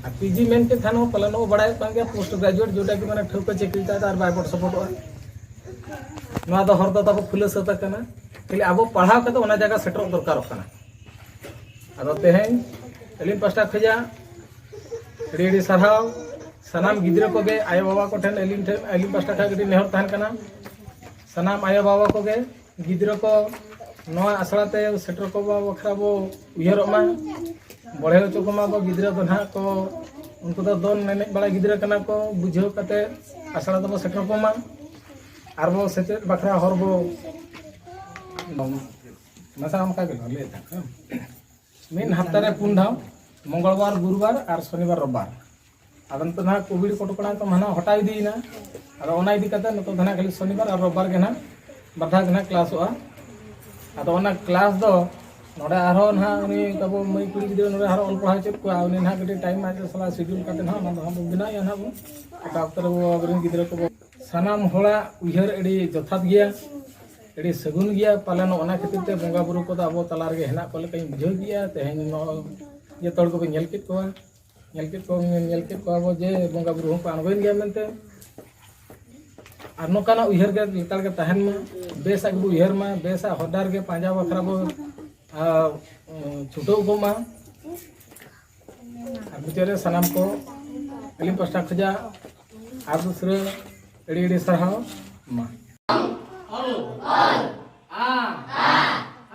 ᱟᱨ ᱯᱤ ᱡᱤ ᱢᱮᱱ ᱠᱮᱫ ᱠᱷᱟᱱ ᱦᱚᱸ ᱯᱟᱞᱮᱱ ᱵᱚ ᱵᱟᱲᱟᱭᱚᱜ ᱠᱟᱱ ᱜᱮᱭᱟ, ᱯᱳᱥᱴ ᱜᱨᱮᱡᱩᱭᱮᱴ, ᱡᱮᱴᱟ ᱠᱤ ᱢᱟᱱᱮ ᱴᱷᱟᱹᱣᱠᱟᱹ ᱪᱟᱹᱠᱨᱤ ᱛᱟᱭ ᱫᱚ ᱟᱨ ᱵᱟᱭ ᱜᱚᱲ ᱥᱚᱯᱚᱴᱚᱜᱼᱟ᱾ ᱱᱚᱣᱟ ᱫᱚ ᱦᱚᱨ ᱫᱚ ᱛᱟᱵᱚ ᱠᱷᱩᱞᱟᱹ ᱥᱟᱹᱛ ᱟᱠᱟᱱᱟ, ᱠᱷᱟᱹᱞᱤ ᱟᱵᱚ ᱯᱟᱲᱦᱟᱣ ᱠᱟᱛᱮ ᱚᱱᱟ ᱡᱟᱭᱜᱟ ᱥᱮᱴᱮᱨᱚᱜ ᱫᱚᱨᱠᱟᱨᱚᱜ ᱠᱟᱱᱟ᱾ ᱟᱫᱚ ᱛᱮᱦᱮᱧ ᱟᱹᱞᱤᱧ ᱯᱟᱥᱴᱟ ᱠᱷᱚᱱᱟᱜ ᱟᱹᱰᱤ ᱟᱹᱰᱤ ᱥᱟᱨᱦᱟᱣ᱾ ᱥᱟᱱᱟᱢ ᱜᱤᱫᱽᱨᱟᱹ ᱠᱚᱜᱮ ᱟᱭᱳᱼᱵᱟᱵᱟ ᱠᱚᱴᱷᱮᱱ ᱟᱹᱞᱤᱧ ᱴᱷᱮᱱ, ᱟᱹᱞᱤᱧ ᱯᱟᱥᱴᱟ ᱠᱷᱚᱱ ᱠᱟᱹᱴᱤᱡ ᱱᱮᱦᱚᱨ ᱛᱟᱦᱮᱱ ᱠᱟᱱᱟ, ᱥᱟᱱᱟᱢ ᱟᱭᱳᱼᱵᱟᱵᱟ ᱠᱚᱜᱮ ᱜᱤᱫᱽᱨᱟᱹ ᱠᱚ ᱱᱚᱣᱟ ᱟᱥᱲᱟ ᱛᱮ ᱥᱮᱴᱮᱨ ᱠᱚ ᱵᱟᱠᱷᱨᱟ ᱵᱚ ᱩᱭᱦᱟᱹᱨᱚᱜ ᱢᱟ, ᱵᱚᱲᱦᱮ ᱦᱚᱪᱚ ᱠᱚᱢᱟ ᱵᱚ᱾ ᱜᱤᱫᱽᱨᱟᱹ ᱫᱚ ᱱᱟᱦᱟᱜ ᱠᱚ, ᱩᱱᱠᱩ ᱫᱚ ᱫᱚᱱ ᱮᱱᱮᱡ ᱵᱟᱲᱟ ᱜᱤᱫᱽᱨᱟᱹ ᱠᱟᱱᱟ ᱠᱚ, ᱵᱩᱡᱷᱟᱹᱣ ᱠᱟᱛᱮ ᱟᱥᱲᱟ ᱛᱮᱵᱚ ᱥᱮᱴᱮᱨ ᱠᱚᱢᱟ, ᱟᱨ ᱵᱚ ᱥᱮᱪᱮᱫ ᱵᱟᱠᱷᱨᱟ ᱦᱚᱨ ᱵᱚ ᱢᱟᱥᱟ ᱚᱱᱠᱟ ᱜᱮ ᱞᱟᱹᱭ ᱛᱟᱦᱮᱸ᱾ ᱢᱤᱫ ᱦᱟᱯᱛᱟ ᱨᱮ ᱯᱩᱱ ᱫᱷᱟᱣ, ᱢᱚᱝᱜᱚᱞᱵᱟᱨ, ᱜᱩᱨᱩᱵᱟᱨ ᱟᱨ ᱥᱚᱱᱤᱵᱟᱨ, ᱨᱚᱵᱤᱵᱟᱨ᱾ ᱟᱫᱚ ᱱᱤᱛᱚᱜ ᱱᱟᱦᱟᱜ ᱠᱳᱵᱷᱤᱰ ᱠᱚᱴᱠᱚᱬᱟ ᱠᱚ ᱢᱟᱱᱟ ᱦᱚᱴᱟᱣ ᱤᱫᱤᱭᱮᱱᱟ᱾ ᱟᱫᱚ ᱚᱱᱟ ᱤᱫᱤ ᱠᱟᱛᱮ ᱱᱤᱛᱚᱜ ᱫᱚ ᱱᱟᱦᱟᱜ ᱠᱷᱟᱹᱞᱤ ᱥᱚᱱᱤᱵᱟᱨ ᱟᱨ ᱨᱚᱵᱤᱵᱟᱨ ᱜᱮ ᱱᱟᱦᱟᱜ ᱵᱟᱨ ᱫᱷᱟᱣ ᱜᱮ ᱱᱟᱦᱟᱜ ᱠᱞᱟᱥᱚᱜᱼᱟ᱾ ᱟᱫᱚ ᱚᱱᱟ ᱠᱞᱟᱥ ᱫᱚ ᱱᱚᱰᱮ ᱟᱨᱦᱚᱸ ᱱᱟᱦᱟᱜ ᱩᱱᱤ ᱛᱟᱵᱚ ᱢᱟᱹᱭ ᱠᱩᱲᱤ ᱜᱤᱫᱽᱨᱟᱹ ᱱᱚᱰᱮ ᱟᱨᱦᱚᱸ ᱚᱞ ᱯᱟᱲᱦᱟᱣ ᱦᱚᱪᱚᱭᱮᱫ ᱠᱚᱣᱟ, ᱩᱱᱤ ᱱᱟᱦᱟᱜ ᱠᱟᱹᱴᱤᱡ ᱴᱟᱭᱤᱢ ᱟᱡ ᱥᱟᱞᱟᱜ ᱥᱤᱰᱤᱭᱩᱞ ᱠᱟᱛᱮ ᱱᱟᱦᱟᱜ ᱚᱱᱟ ᱫᱚ ᱦᱟᱸᱜ ᱵᱚ ᱵᱮᱱᱟᱣᱮᱫᱼᱟ ᱱᱟᱦᱟᱜ ᱵᱚ᱾ ᱚᱠᱟ ᱚᱠᱛᱚ ᱨᱮ ᱵᱚ ᱟᱵᱚᱨᱮᱱ ᱜᱤᱫᱽᱨᱟᱹ ᱠᱚᱵᱚ ᱥᱟᱱᱟᱢ ᱦᱚᱲᱟᱜ ᱩᱭᱦᱟᱹᱨ ᱟᱹᱰᱤ ᱡᱚᱛᱷᱟᱛ ᱜᱮᱭᱟ, ᱟᱹᱰᱤ ᱥᱟᱹᱜᱩᱱ ᱜᱮᱭᱟ᱾ ᱯᱟᱞᱮᱱ ᱚᱱᱟ ᱠᱷᱟᱹᱛᱤᱨ ᱛᱮ ᱵᱚᱸᱜᱟ ᱵᱩᱨᱩ ᱠᱚᱫᱚ ᱟᱵᱚ ᱛᱟᱞᱟ ᱨᱮᱜᱮ ᱦᱮᱱᱟᱜ ᱠᱚ ᱞᱮᱠᱟᱧ ᱵᱩᱡᱷᱟᱹᱣ ᱠᱮᱜᱼᱟ᱾ ᱛᱮᱦᱮᱧ ᱱᱚᱜᱼᱚᱭ ᱡᱚᱛᱚ ᱦᱚᱲ ᱜᱮᱵᱚ ᱧᱮᱞ ᱠᱮᱫ ᱠᱚᱣᱟ, ᱧᱮᱞ ᱠᱮᱫ ᱠᱚᱣᱟ, ᱧᱮᱞ ᱠᱮᱫ ᱠᱚᱣᱟ ᱵᱚ ᱡᱮ ᱵᱚᱸᱜᱟ ᱵᱩᱨᱩ ᱦᱚᱸᱠᱚ ᱟᱬᱜᱚᱭᱮᱱ ᱜᱮᱭᱟ ᱢᱮᱱᱛᱮ᱾ ᱟᱨ ᱱᱚᱝᱠᱟᱱᱟᱜ ᱩᱭᱦᱟᱹᱨ ᱜᱮ ᱞᱮᱛᱟᱲ ᱜᱮ ᱛᱟᱦᱮᱱ ᱢᱟ, ᱵᱮᱥᱟᱜ ᱜᱮᱵᱚ ᱩᱭᱦᱟᱹᱨ ᱢᱟ, ᱵᱮᱥᱟᱜ ᱦᱚᱨ ᱰᱟᱦᱟᱨ ᱜᱮ ᱯᱟᱸᱡᱟ ᱵᱟᱠᱷᱨᱟ ᱵᱚ ᱟᱨ, ᱩᱸ, ᱪᱷᱩᱴᱟᱹᱣ ᱠᱚᱜ ᱢᱟ᱾ ᱟᱨ ᱢᱩᱪᱟᱹᱫ ᱨᱮ ᱥᱟᱱᱟᱢ ᱠᱚ ᱟᱹᱞᱤᱧ ᱯᱟᱥᱴᱟ ᱠᱷᱚᱱᱟᱜ ᱟᱨ ᱫᱚᱥᱨᱟ ᱟᱹᱰᱤ ᱟᱹᱰᱤ ᱥᱟᱨᱦᱟᱣ ᱢᱟ᱾ ᱚᱞ, ᱟ,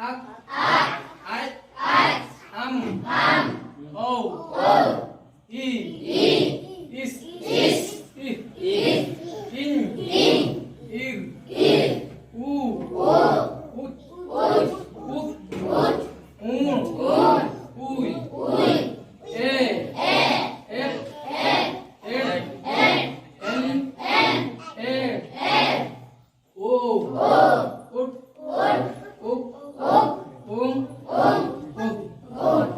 ᱟᱠ, ᱟᱡ, ᱟᱢ, ᱚ, ᱤ, ᱤᱥ, ᱤᱦ, ᱤᱧ, ᱤᱨ, ᱩ, ᱩᱪ, ᱩᱫ, ᱩ, ᱩᱭ, ᱮ, ᱮᱯ, ᱮᱰ, ᱮᱱ, ᱮᱲ, ᱳ, ᱳᱴ, ᱳᱯ, ᱳᱝ, ᱳᱯ᱾